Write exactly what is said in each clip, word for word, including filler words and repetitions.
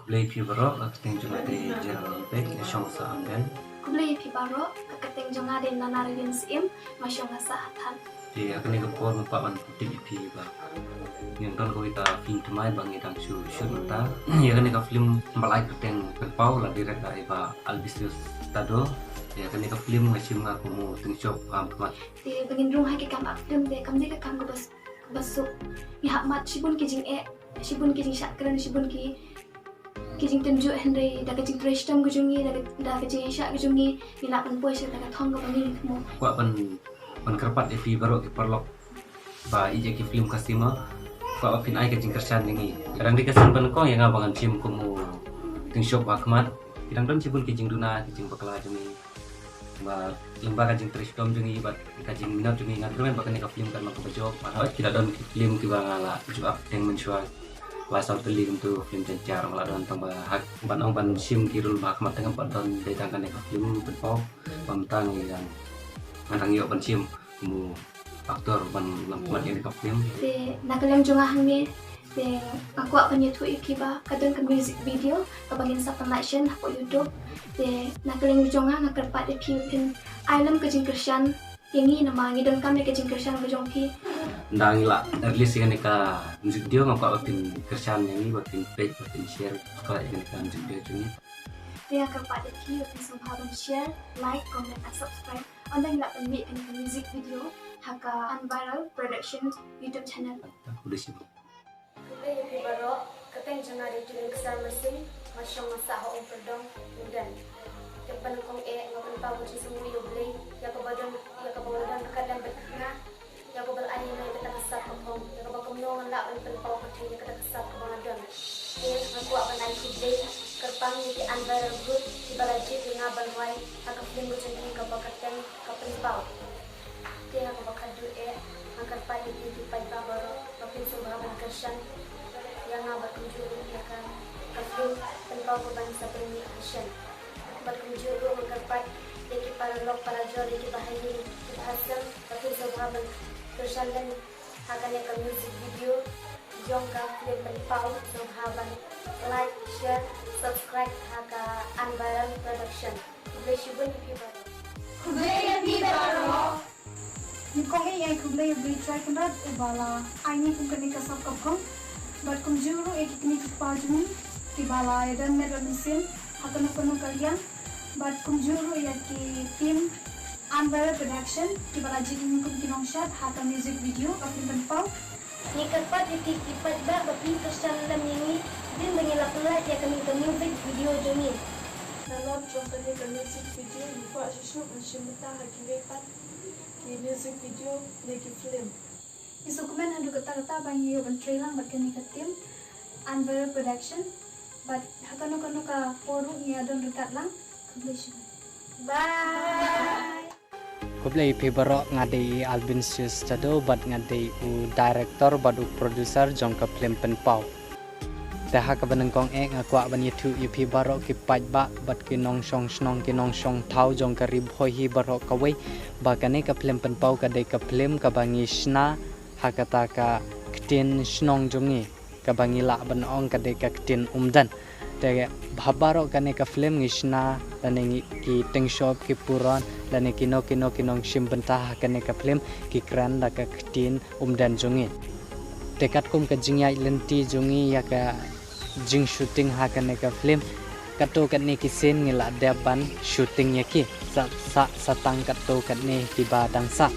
Khublei phi baroh, ka kyrteng jong nga dei General Bek, nga shong sah Amden. Khublei phi baroh, ka kyrteng jong nga dei Nana Revin Syiem, nga shong sah Hathat. Te ha kane ka por nga kwah ban pyntip ïa phi ba ngi don kawei ka film thymmai ba ngi dang shu shoot mynta. Ïa kane ka film ba la ai kyrteng Pynpaw, la direct da i Bah Albisius Tado. Ïa kane ka film nga shim nga kum u Tyngshop Wahkhmat. Te ba ngin rung ha ki kam act film te kam dei ka kam kaba suk. Ngi hap mad shibun ki jingeh, shibun ki jingshah kren, shibun ki ki jingtynjuh, hynrei da ka jingtrei shitom ka jong ngi, da ka, da ka jingshah ka jong ngi, ngi lah ban poi sha ka thong kaba ngi thmu. Kwah ban, ban kyrpad ïa phi baroh ki paralok ba ïeit ïa ki film ka cinema, kwah ba phin ai ka jingkyrshan ïa ngi. Ka dang dei ka sien ba nyngkong ïa nga ba ngan shim kum u Tyngshop Wahkhmat. Ki dang don shibun ki jingduna, ki jingbakla jong ngi. Ba lyngba ka jingtrei shitom jong ngi bad ka jingminot jong ngi, nga kyrmen ba kane ka film kan long kaba jop. Bad hooid ki la don ki film kiba nga la ju act teng mynshuwa. Lai saw tylli kumto, film Jaiñtia nga la don, tang ba hap ban ong ban shim ki role ba khmat te ngam pat don, dei tang kane ka film Pynpaw ba mynta ngi dang, nga dang ïoh ban shim kum u actor ban lam khmat ïa kane ka film. Te na ka liang jong nga hangne, te nga kwah ban ïathuh ïa phi ba ka don ka music video kaba ngin sa pynlait shen hapoh YouTube. Te na ka liang jong nga, nga kyrpad ïa phi phin ai lem ka jingkyrshan ïa ngi namar ngi donkam ïa ka jingkyrshan ka jong phi. Ynda ngi la release ïa kane ka music video, nga kwah ba phin kyrshan ïa ngi, ba phin peit, ba phin share, subscribe ïa kane ka music video jong ngi. Te nga kyrpad ïa phi ba phin sngewbha ban share, like, comment and subscribe. Ynda ngi lah ban mih ïa kane ka music video ha ka Unviral Production YouTube channel. Khublei shibun. Khublei ïa phi baroh, ka kyrteng jong nga dei Tulingsar Mynsiem, nga shong nga sah ha Umpyrdong, Umden. Tip ba nyngkong eh nga pynpaw ka jingsngewnguh ïa U Blei ïa kaba don, ïa kaba u la don ryngkat lem bad nga, ïa kaba la ai ïa nga ïa kata ka sap ka phong, ïa kaba kumno ngan lah ban pynpaw pyrthei ïa kata ka sap kaba nga don. Te nga kwah ban ai khublei kyrpang ïa ki Unviral Group kiba la jied ïa nga ban rwai ha ka film ka jong ki kaba kyrteng Ka Pynpaw. Te ha kaba khatduh eh, nga kyrpad ïa phi ki paidbah baroh ba phin sngewbha ban kyrshan ïa nga bad kumjuh ruh ïa ka, ka film Pynpaw kaba ngi sa pynmih ha shen. Bad kumjuh ruh nga kyrpad ïa ki paralok parajor, ïa ki bahaïing ki bahasem, ba phin sngewbha ban kyrshan lem ha kane ka music video jong ka film Pynpaw. Sngewbha ban like, share, subscribe ha ka Unviral Production. Khublei shibun ïa phi baroh. Khublei ïa phi baroh. Nyngkong eh nga ai khublei ïa U Blei Trai Kynrad uba la ai ngi kum kane ka sap ka phong. Bad kumjuh ruh ïa ki kmie ki kpa jong ngi kiba la ïadon met bad mynsiem ha kano kano ka liang. Bad kumjuh ruh ïa ki team Unviral Production kiba la jied ïa ngi kum ki nongshad ha ka music video ka film Pynpaw. Ngi kyrpad ïa phi ki paidbah ba phin kyrshan lem ïa ngi hadien ba ngi la pynlait ïa kane ka music video jong ngi. Nalor jong kane ka music video ngi kwah shuh shuh ban shim bynta ha kiwei pat ki music video ne ki film. Ngi sngewkmen haduh katta katta ba ngi ïoh ban trei lang bad kane ka team Unviral Production. Bad ha kano kano ka por ruh ngi ïa don ryngkat lang. Khublei shibun. Bye. Khublei phi baroh, nga dei i Albinsius Tado bad nga dei u director bad u producer jong ka film Pynpaw. Te ha kaba nyngkong eh nga kwah ban ïathuh ïa phi baroh ki paidbah bad ki nongshong shnong ki nongshong thaw jong ka Ri Bhoi hi baroh kawei ba kane ka film Pynpaw ka dei ka film kaba ngi shna ha kata ka ktien shnong jong ngi, kaba ngi lah ban ong ka dei ka ktien Umden. Te ha baroh kane ka film ngi shna lane ngi, ki tyngshop ki puron lane kino kino ki nongshim bynta ha kane ka film ki kren da ka ktien Umden jong ngi. Te katkum ka jingïaid lynti jong ngi ïa ka jingshooting ha kane ka film, katto katne ki scene ngi la dep ban shooting ïa ki sa, sa, sa tang katto katne kiba dang sah.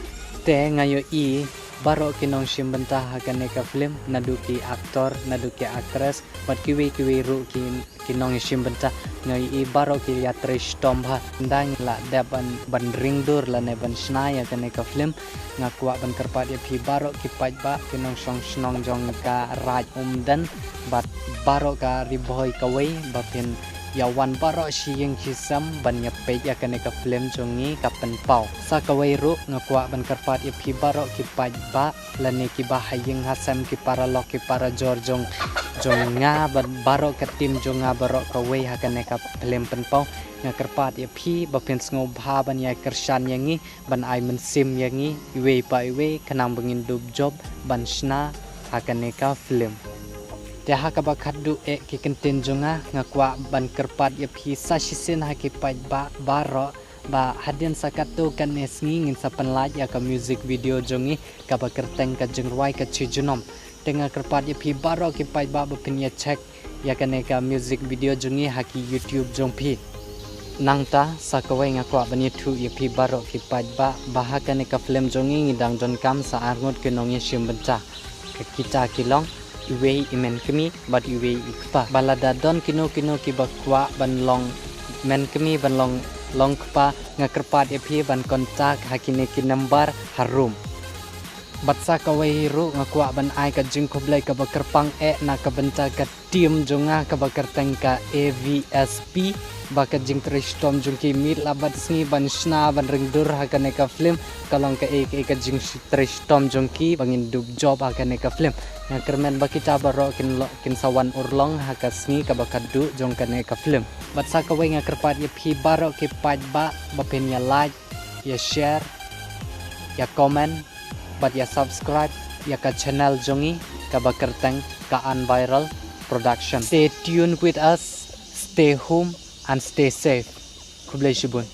Te nga ïohi baroh ki nongshim bynta ha kane ka film, naduh ki actor, naduh ki actress bad kiwei kiwei ruh ki, ki nongshim bynta, nga ïohi baroh ki ïatrei shitom bha. Ynda ngi la dep ban, ban ring dur lane ban shna ïa kane ka film, nga kwah ban kyrpad ïa phi baroh ki paidbah ki nongshong shnong jong ka Raid Umden bad baroh ka Ri Bhoi kawei ba phin ïa wan baroh shi ïing shi sem ban ïa peit ïa kane ka film jong ngi ka Pynpaw. Sa kawei ruh nga kwah ban kyrpad ïa phi baroh ki paidbah lane kiba ha ïing ha sem, ki paralok ki parajor jong, jong nga bad baroh ka team jong nga baroh kawei ha kane ka film Pynpaw. Nga kyrpad ïa phi ba phin sngewbha ban ïa kyrshan ïa ngi, ban ai mynsiem ïa ngi iwei pa iwei khnang ba ngin dup jop ban shna ha kane ka film. Te ha kaba khadduh eh ki kyntien jong nga, nga kwah ban kyrpad ïa phi sa shisien ha ki paidbah baroh ba hadien sa katto katne sngi ngin sa pynlait ïa ka music video jong ngi kaba kyrteng Ka Jingrwai Ka Shi Junom. Te nga kyrpad ïa phi baroh ki paidbah ba phin ïa check ïa kane ka music video jong ngi ha ki YouTube jong phi. Nangta sa kawei nga kwah ban ïathuh ïa phi baroh ki paidbah ba ha kane ka film jong ngi ngi dang donkam sa arngut ki nongïashim bynta. Ka kita ki long, iwei i mynkmie bad iwei i kpa. Ba lada don kino kino kiba kwah ban long mynkmie, ban long, long kpa, nga kyrpad ïa phi ban contact ha kine ki number harum. Bad sa kawei ruh nga kwah ban ai ka jingkhublei kaba kyrpang eh na ka bynta ka team jong nga kaba kyrteng ka A V S P, ba ka jingtrei shitom jong ki miet la bad sngi ban shna ban ring dur ha kane ka film ka long kaei kaei ka jingtrei shitom jong ki ba ngin dup jop ha kane ka film. Nga kyrmen ba kita baroh kin lo-, kin sa wan urlong ha ka sngi kaba khadduh jong kane ka film. Bad sa kawei nga kyrpad ïa phi baroh ki paidbah ba phin ïa like, ïa share, ïa comment bad ïa subscribe ïa ka channel jong ngi kaba kyrteng Ka Unviral Production. Stay tuned with us, stay home and stay safe. Khublei shibun.